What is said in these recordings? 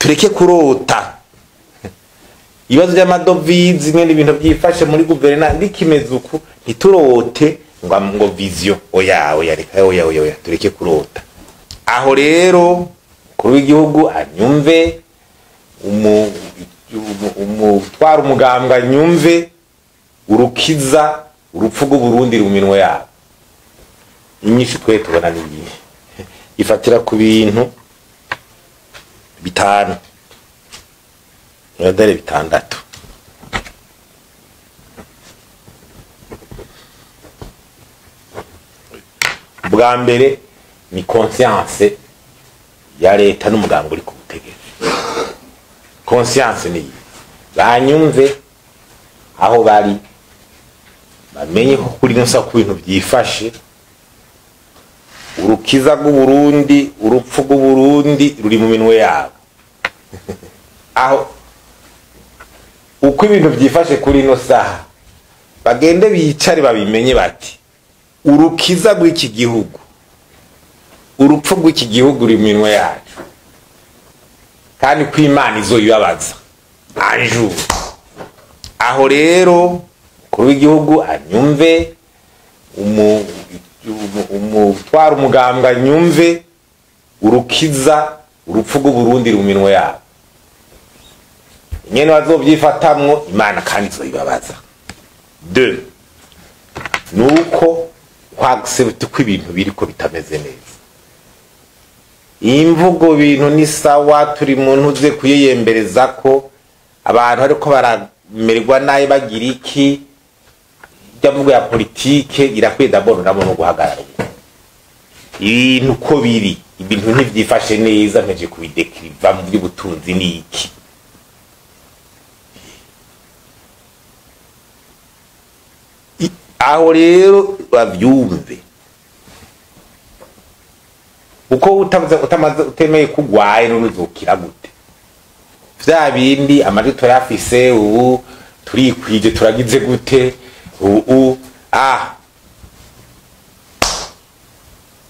Tureke kurota ibibazo by'amadovize nyene, ibintu byifashe muri guverinoma bikimeze uku, ntiturote ngo vision. Oya, oya, reka, oya, oya, oya, tureke kurota. Aho rero umukuru w'igihugu anyumve, umutwara umugambwe anyumve, urukiza urupfu rw'Uburundi mu minwe yabo. Inyishu twe tubona ni iyihe? Ifatira ku bintu bitanu, dore bitandatu. Bwa mbere ni conscience ya leta n'umuganga uri ku butegetsi. Conscience ni iyi, banyumve aho bari, bamenye ko kuri nsa ku bintu byifashe, urukiza rw'Uburundi, urupfu rw'Uburundi ruri mu minwe yabo. Aho uko ibintu byifashe kuri ino saha, bagende bicare babimenye bati urukiza rw'iki gihugu, urupfu rw'iki gihugu ruri mu minwe yacu, kandi ko Imana izoyibabaza anjuru. Aho rero umukuru w'igihugu anyumve, umutwara umugambwe anyumve, urukiza urupfu rw'Uburundi ruri mu minwe yabo. Nyene bazovyifatamwo, Imana kandi izoyibabaza. 2 nuko kwaccept ko ibintu biriko bitameze neza. Imvugo bintu ni sawa, turi mu ntuze kuyeyembereza ko abantu ariko baramererwa nabi bagira iki, ijya mvugo ya politike irakwiye d'abord nabo no guhagarara. Ibintu ko biri, ibintu ntivyifashe neza, mpeje kubidekriva mu by'ubutunzi ni iki. Aho rero bavyumve, uko utamaze utemeye kugwaye none uzokira gute? Vya bindi amajwi turafise ubu, turikwije, turagize gute ubu?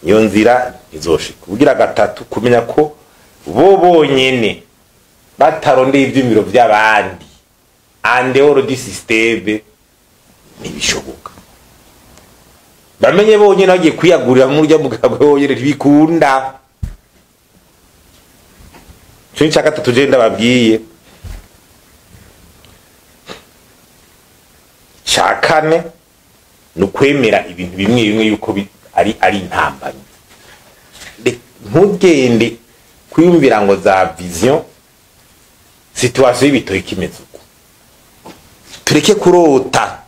Iyo nzira izoshika. Kugira gatatu, kumenya ko bo bonyene batarondeye ivyumviro vy'abandi en dehors du système ntibishoboka. Bamenye bonyene bagiye kwiyagurira muri urya mugabo bonyene ntibikunda. Ico ni ica gatatu je ndababwiye. Ica kane ni ukwemera ibintu bimwe bimwe yuko ari intambamyi. Ntugende kwiyumvira ngo za vision, situation y'ibitoki ikimeze uko. Tureke kurota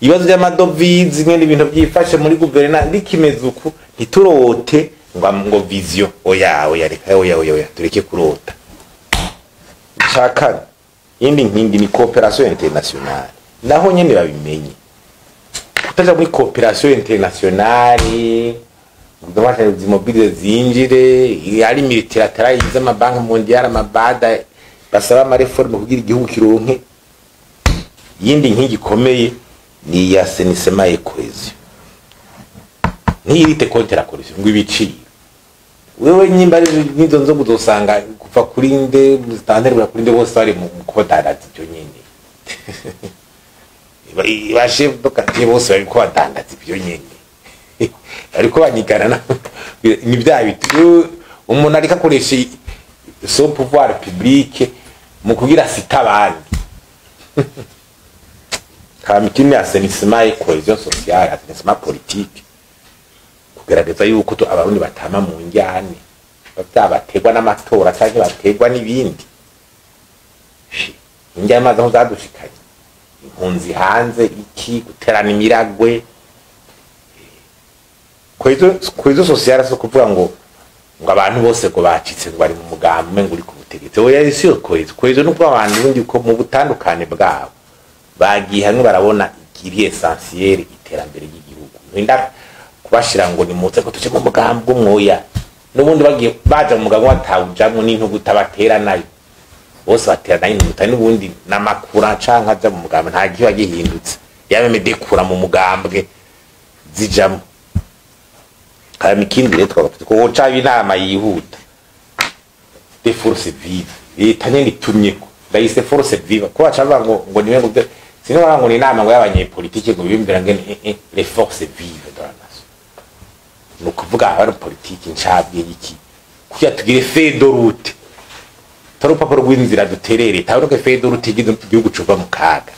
ibibazo by'amadovize nyene, ibintu byifashe muri guverinoma bikimeze uku, ntiturote ngo vision. Oya, oya, reka, oya, oya, oya, tureke kurota. Ica kane, iyindi nkingi ni coopération internationale. Naho nyene babimenye, kutaja muri coopération internationale ngo zimobile zinjire, ari multilateral z'amabanki mondiale, amabada basaba ama réforme kugira igihugu kironke. Iyindi nkingi ikomeye ni iya assainissement et cohésion. Ntiyirite contre la corruption ngo ibiciro. Wewe nyimba ari nizo nzo uzosanga kuva kuri nde mustanteri kuri nde bose bari mu kubadandaza ibyo nyene. Ba chef de quartier bose bari kubadandaza ibyo nyene. Ariko banyigana ni bya bitu umuntu ariko akoresha son pouvoir public mu kugira sita abandi. Kama assainissement et cohésion sociale, assainissement politique, kugerageza yuko abarundi batama mu njyane baterwa n'amatora canke baterwa n'ibindi. Injyane amazi aho zadushikanye, impunzi hanze, iki guterana imiragwe. Cohésion sociale so kuvuga ngo abantu bose ngo bacitse ngo bari mu mugambi ngo uri ku butegetsi. Oya, si yo cohésion. Cohésion no kuba abantu ubundi ko mu butandukane bwabo bagiye hamwe barabona ikiri essentiel, iterambere ry'igihugu. Ntinda kubashira ngo ni mutse ko tuje mu mugambi umwoya, n'ubundi bagiye baja mu mugambi watawujamwo n'intugu tabatera nayo bose batera nayo intugu, n'ubundi namakura canke aja mu mugambi nta gihe gihindutse, yabe medekura mu mugambwe zijamwo. Hama ikindi rero twagafite ko woca inama yihuta. Des forces vives, leta nyene itumyeko, ndayise force vive ko baca bavuga ngo niwe, ngo sino bavuga ngo ni inama ngo y'abanyepolitike ngo biyumvira ngene les forces vives de la nation, ni ukuvuga abari politiki ncabwe iki kugira tugire feuille de route, tari urupapuro rw'inzira duterere, taburuke feuille de route igihugu cuva mu kaga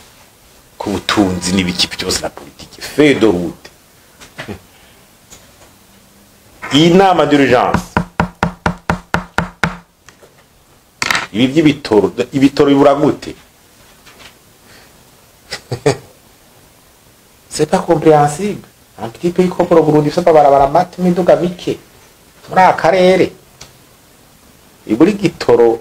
k'ubutunzi n'ibiki byose na politiki, feuille de route. Iyi nama d'urgence, ibi by'ibitoro, ibitoro bibura gute? C'est pas compréhensible. Un petit pays comme le Burundi ifise amabarabara mato, imiduga mike muri aka karere, ibura igitoro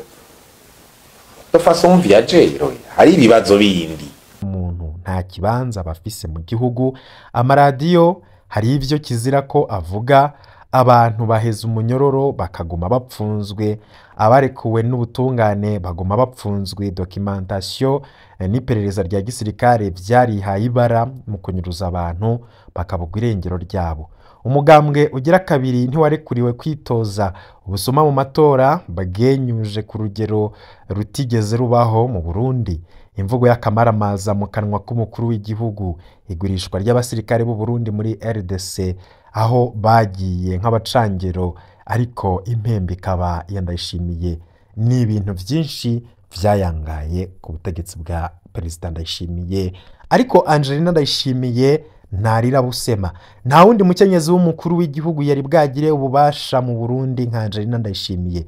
de façon viagère, hari ibibazo bindi. Umuntu nta kibanza bafise mu gihugu, amaradiyo hari ivyo kizira ko avuga, abantu baheza umunyororo bakaguma bapfunzwe, abarekuwe n'ubutungane baguma bapfunzwe, documentation n'iperereza rya gisirikare vyarihaye ibara mu kunyuruza abantu bakabugwa irengero ryabo. Umugambwe ugira kabiri ntiwarekuriwe kwitoza, ubusuma mu matora bwenyuje ku rugero rutigeze rubaho mu Burundi, imvugo y'akamaramaza mu kanwa k'umukuru w'igihugu, igurishwa ry'abasirikare b'u Burundi muri RDC aho bagiye nk'abacangero ariko impembe ikaba ya Ndayishimiye. Ni ibintu vyinshi vyayangaye ku butegetsi bwa Perezida Ndayishimiye, ariko Angelina Ndayishimiye ntarira busema. Nta wundi mukenyezi w'umukuru w'igihugu yari bwagire ububasha mu Burundi nka Angelina Ndayishimiye.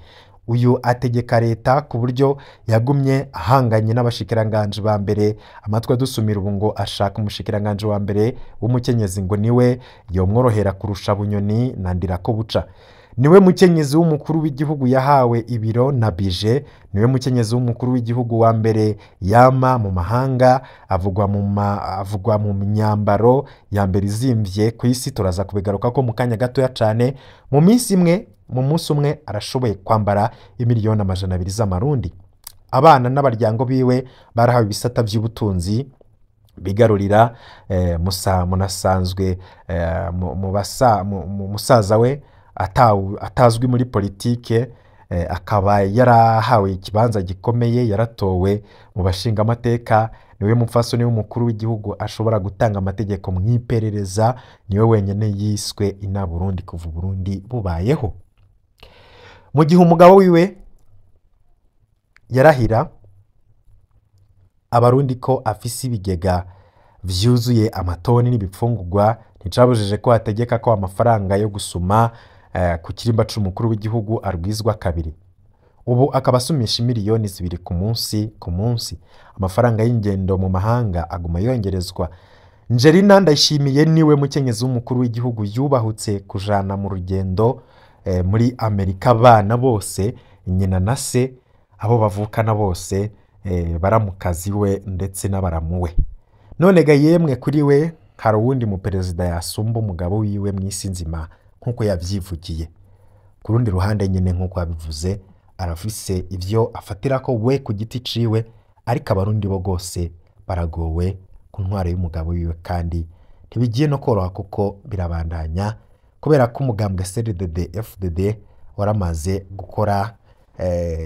Uyu ategeka leta ku buryo yagumye ahanganye n'abashikiranganji ba mbere. Amatwi adusumira ubu ngo ashaka umushikiranganji wa mbere w'umukenyezi ngo niwe yomworohera kurusha Bunyoni na Ndirakobuca. Niwe mukenyezi w'umukuru w'igihugu yahawe ibiro na bije, niwe mukenyezi w'umukuru w'igihugu wa mbere yama mu mahanga, avugwa mu myambaro ya mbere izimvye ku isi. Turaza kubigaruka ko mu kanya gatoya cane. Mu minsi imwe, mu munsi umwe arashoboye kwambara imiliyoni 200 z'amarundi. Abana n'abaryango biwe barahawe ibisata by'ubutunzi bigarurira musa munasanzwe musaza we atazwi muri politike, akaba yarahawe ikibanza gikomeye, yaratowe mu bashingamateka. Niwe mupfasoni w'umukuru w'igihugu ashobora gutanga amategeko mu iperereza, niwe wenyene yiswe ina Burundi kuva Burundi bubayeho. Mu gihe umugabo wiwe yarahira abarundi ko afise ibigega vyuzuye amatoni n'ibipfungurwa, nticabujije ko ategeka ko amafaranga yo gusuma ku kirimba c'umukuru w'igihugu arwizwa kabiri. Ubu akaba asumisha miliyoni 2 ku munsi ku munsi. Amafaranga y'ingendo mu mahanga aguma yongerezwa. Angelina Ndayishimiye niwe mukenyezi w'umukuru w'igihugu yubahutse kujana mu rugendo muri Amerika abana bose, nyina na se, abo bavukana bose, baramukazi we ndetse n'abaramuwe. None ga yemwe kuri we hari uwundi mu perezida yasumba umugabo wiwe mw'isi nzima nkuko yavyivugiye. Ku rundi ruhande nyene nkuko yabivuze, arafise ivyo afatira ko we ku giti ciwe, ariko abarundi bo gose baragowe ku ntwaro y'umugabo wiwe, kandi ntibigiye no koroha kuko birabandanya, kubera ko umugambwe CNDD FDD waramaze gukora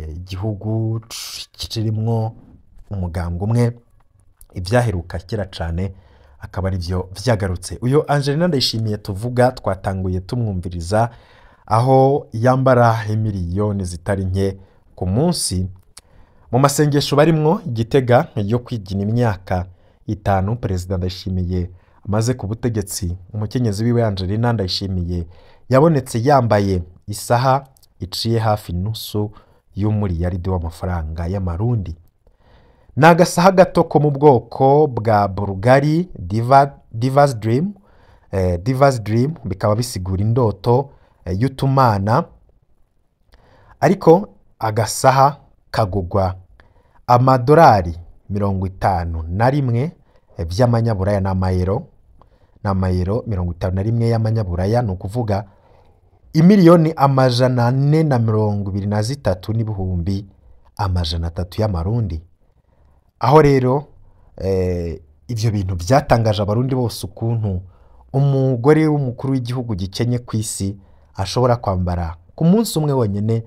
igihugu kirimwo umugambwe umwe, ibyaheruka kera cane akaba ari byo vyagarutse. Uyo Angelina Ndayishimiye tuvuga twatanguye tumwumviriza aho yambara imiliyoni zitari nke ku munsi. Mu masengesho barimwo Gitega yo kwigina imyaka 5 Perezida Ndayishimiye amaze ku butegetsi, umukenyezi wiwe Angelina Ndayishimiye yabonetse yambaye isaha iciye hafi nusu y'umuriyaridi w'amafaranga y'amarundi. Ni agasaha gato ko mu bwoko bwa Bulgari Divas Dream, Divas Dream bikaba bisigura indoto y'utumana, ariko agasaha kagugwa amadolari 51 vy'amanyaburaya n'amayero, n'amayero 51 y'amanyaburaya, ni ukuvuga imiliyoni 423 n'ibihumbi 300 y'amarundi. Aho rero ivyo bintu byatangaje abarundi bose ukuntu umugore w'umukuru w'igihugu gikenye ku isi ashobora kwambara ku munsi umwe wonyene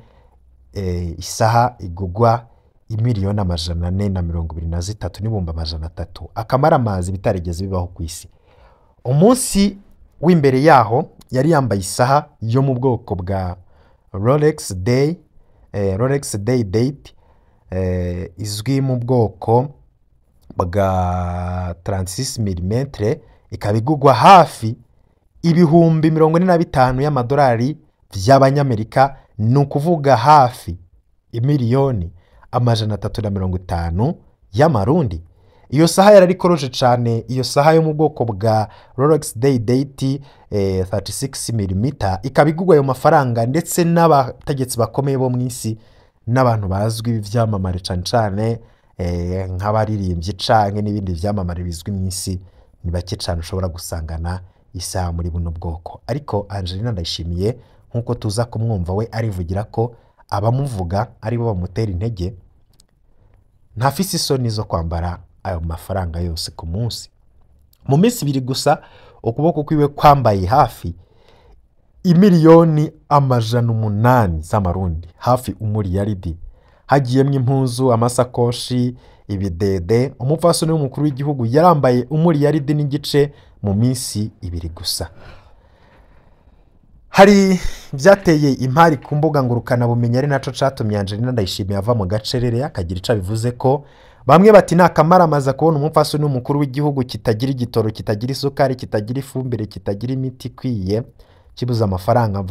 isaha igugwa 423,300,000 akamaramazi bitarigeze bibaho ku isi. Umunsi w'imbere yaho yari yambaye isaha yo mu bwoko bwa Rolex Day, Rolex Day Date, izwi mu bwoko bwa 36 mm, ikaba igugwa hafi 45,000 y'amadolari by'abanyamerika, ni ukuvuga hafi 350,000,000 y'amarundi. Iyo saha yarari koroshe cyane. Iyo saha yo mu bwoko bwa Rolex Day Date 36 mm ikaba igugwa ayo mafaranga, ndetse n'abategetsi bakomeye bo mu isi n'abantu bazwi byamamare cyane cyane nk'abaririmbyi canke n'ibindi byamamare bizwi mu isi, ni bake cyane ushobora gusangana isaha muri buno bwoko. Ariko Angelina Ndayishimiye, nkuko tuza kumwumva we arivugira ko abamuvuga aribo bamutera intege, ntafise isoni zo kwambara ayo mafaranga yose ku munsi. Mu minsi ibiri gusa ukuboko kwiwe kwambaye hafi 800,000,000 z'amarundi, hafi umuriyaridi, hagiyemwo impuzu, amasakoshi, ibidede. Umupfasoni w'umukuru w'igihugu yarambaye 1.5 miliyari mu minsi ibiri gusa. Hari byateye impari ku mbuga ngurukanabumenyi, ari naco catumye Angelina Ndayishimiye ava mu gacerere akagira ico bivuze ko bamwe bati ni akamaramaza kubona umupfasoni w'umukuru w'igihugu kitagira igitoro, kitagira isukari, kitagira ifumbire, kitagira imiti ikwiye, kibuza amafaranga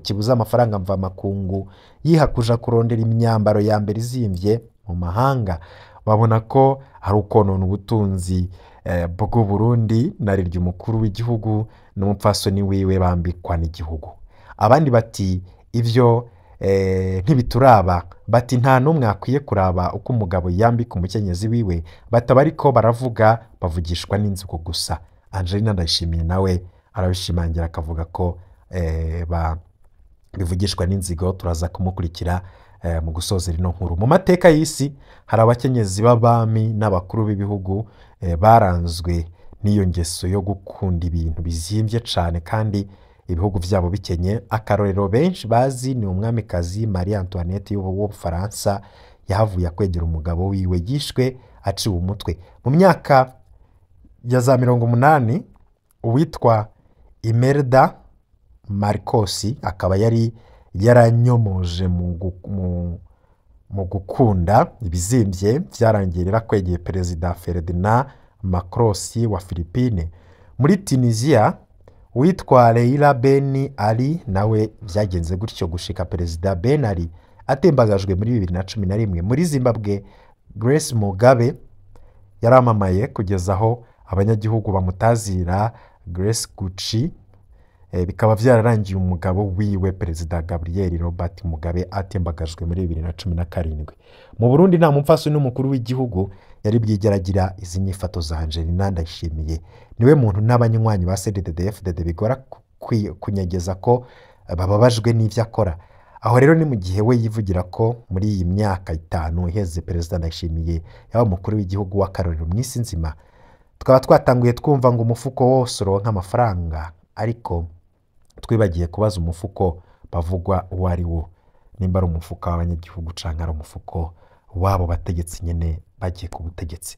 kibuza amafaranga mvamakungu, yiha kuja kurondera imyambaro ya mbere izimvye mu mahanga. Babona ko hari ukonona ubutunzi bw'u Burundi, nariryo umukuru w'igihugu n'umupfasoni wiwe bambikwa n'igihugu. Abandi bati ivyo ntibituraba, bati nta n'umwe akwiye kuraba uko umugabo yambika umukenyezi wiwe, bataba ariko baravuga bavugishwa n'inzigo gusa. Angelina Ndayishimiye nawe arabishimangira akavuga ko bivugishwa n'inzigo. Turaza kumukurikira mu gusoza ino nkuru. Mu mateka y'isi hari abakenyezi b'abami n'abakuru b'ibihugu baranzwe n'iyo ngeso yo gukunda ibintu bizimvye cane kandi ibihugu vyabo bikenye. Akarorero benshi bazi ni umwamikazi Marie Antoinette w'Ubufaransa, yahavuye akwegera umugabo wiwe yishwe aciwe umutwe. Mu myaka ya za 80 uwitwa Imelda Marcos akaba yari yaranyomoje mu gukunda ibizimvye, vyarangiye rero akwegeye Perezida Ferdinand Marcos wa Philippine. Muri Tunisia witwa Leila Ben Ali nawe vyagenze gutyo gushika Perezida Ben Ali atembagajwe muri 2011. Muri Zimbabwe Grace Mugabe yaramamaye kugeza aho abanyagihugu bamutazira Grace Gucci, bikaba vyararangiye umugabo wiwe Perezida Gabriel Robert Mugabe atembagajwe muri 2017. Mu Burundi nta mupfasoni n'umukuru w'igihugu yari bwigeragira izi nyifato za Angelina Ndayishimiye. Niwe muntu n'abanywanyi ba CDD-FDD bigora kunyegeza ko bababajwe n'ivyo akora. Aho rero ni mu gihe we yivugira ko muri iyi myaka 5 iheze Perezida Ndayishimiye yaba umukuru w'igihugu w'akarorero mu isi nzima. Tukaba twatanguye twumva ngo umufuko wose uronka amafaranga, ariko twibagiye kubaza umufuko bavugwa uwo ari wo, nimba ari umufuka w'abanyagihugu canke ari umufuko wabo bategetsi nyene bagiye ku butegetsi.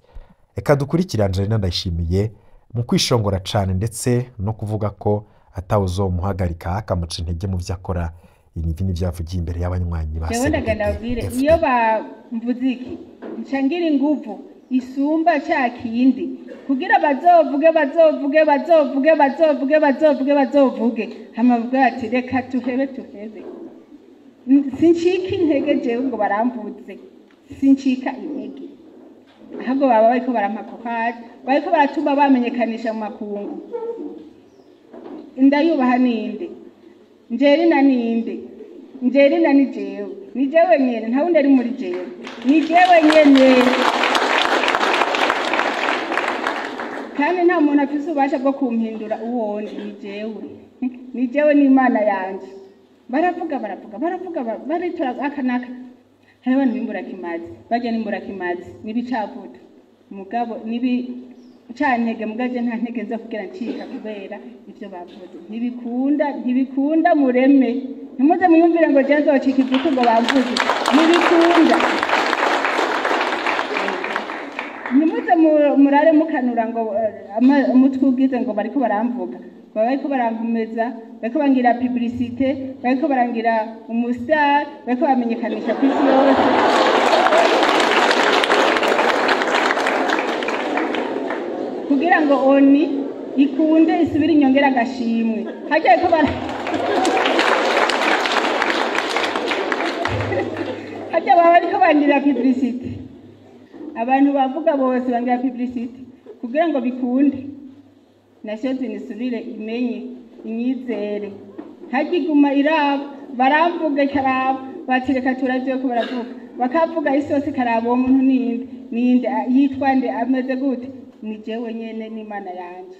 Reka dukurikire Angelina Ndayishimiye mu kwishongora cane ndetse no kuvuga ko atawuzomuhagarika akamuca intege mu vyo akora. Ibi ni vyavugiye imbere y'abanywanyi ba CDD. Iyo bamvuze iki nca ngira inguvu isumba ca kindi kugira bazovuge bazovuge bazovuge bazovuge bazovuge bazovuge, hama bavuga ati reka tuhebe tuhebe. Sincika intege jewe ngo baramvuze, sincika intege, ahubwo baba bariko barampakokaje, bariko baratuma bamenyekanisha mu makungu. Ndayubaha ninde? Njerina ninde? Njerina ni jewe, ni jewe nyene, nta wundi ari muri jewe, ni jewe nyene. Kandi nta muntu afise ububasha bwo kumpindura uwondi, ni jewe, ni jewe n'Imana yanje. Baravuga baravuga baravuga baritora aka naka. Hari abantu b'imburakimazi, barya n'imburakimazi n'ibicavuta mugabo n'ibicantege, mugaje nta ntege nza kugira ncika kubera ivyo bavuze. Ntibikunda, ntibikunda mureme. Ntimuze muyumvire ngo je nzocika ivutu ngo bamvuze, ntibikunda. Ntimuze murare mukanura ngo umutwe ugize ngo bariko baramvuga, baba bariko barankomeza, bariko bangira publicité, bariko barangira umustar, bariko bamenyekanisha ku isi yose. Kugira ngo oni ikunde isubire inyongera agashimwe. Harya bariko bara harya baba bariko bangira publicité. Abantu bavuga bose bangira publicité kugira ngo bikunde. Nations nisubire imenye inyizere. Harya iguma iraba, baramvuga ikaraba, bati reka turavye ko baravuga. Bakavuga isi yose ikaraba uwo muntu ninde, ninde, yitwa nde, ameze gute? Ni jewe nyene n'Imana yanje.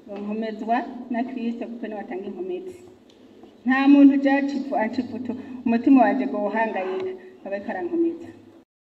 Nkomezwa na Kristo kuko niwe atanga inkomezi. Nta muntu uja aca ivutu, umutima wanje ngo uhangayika, aba ariko arankomeza.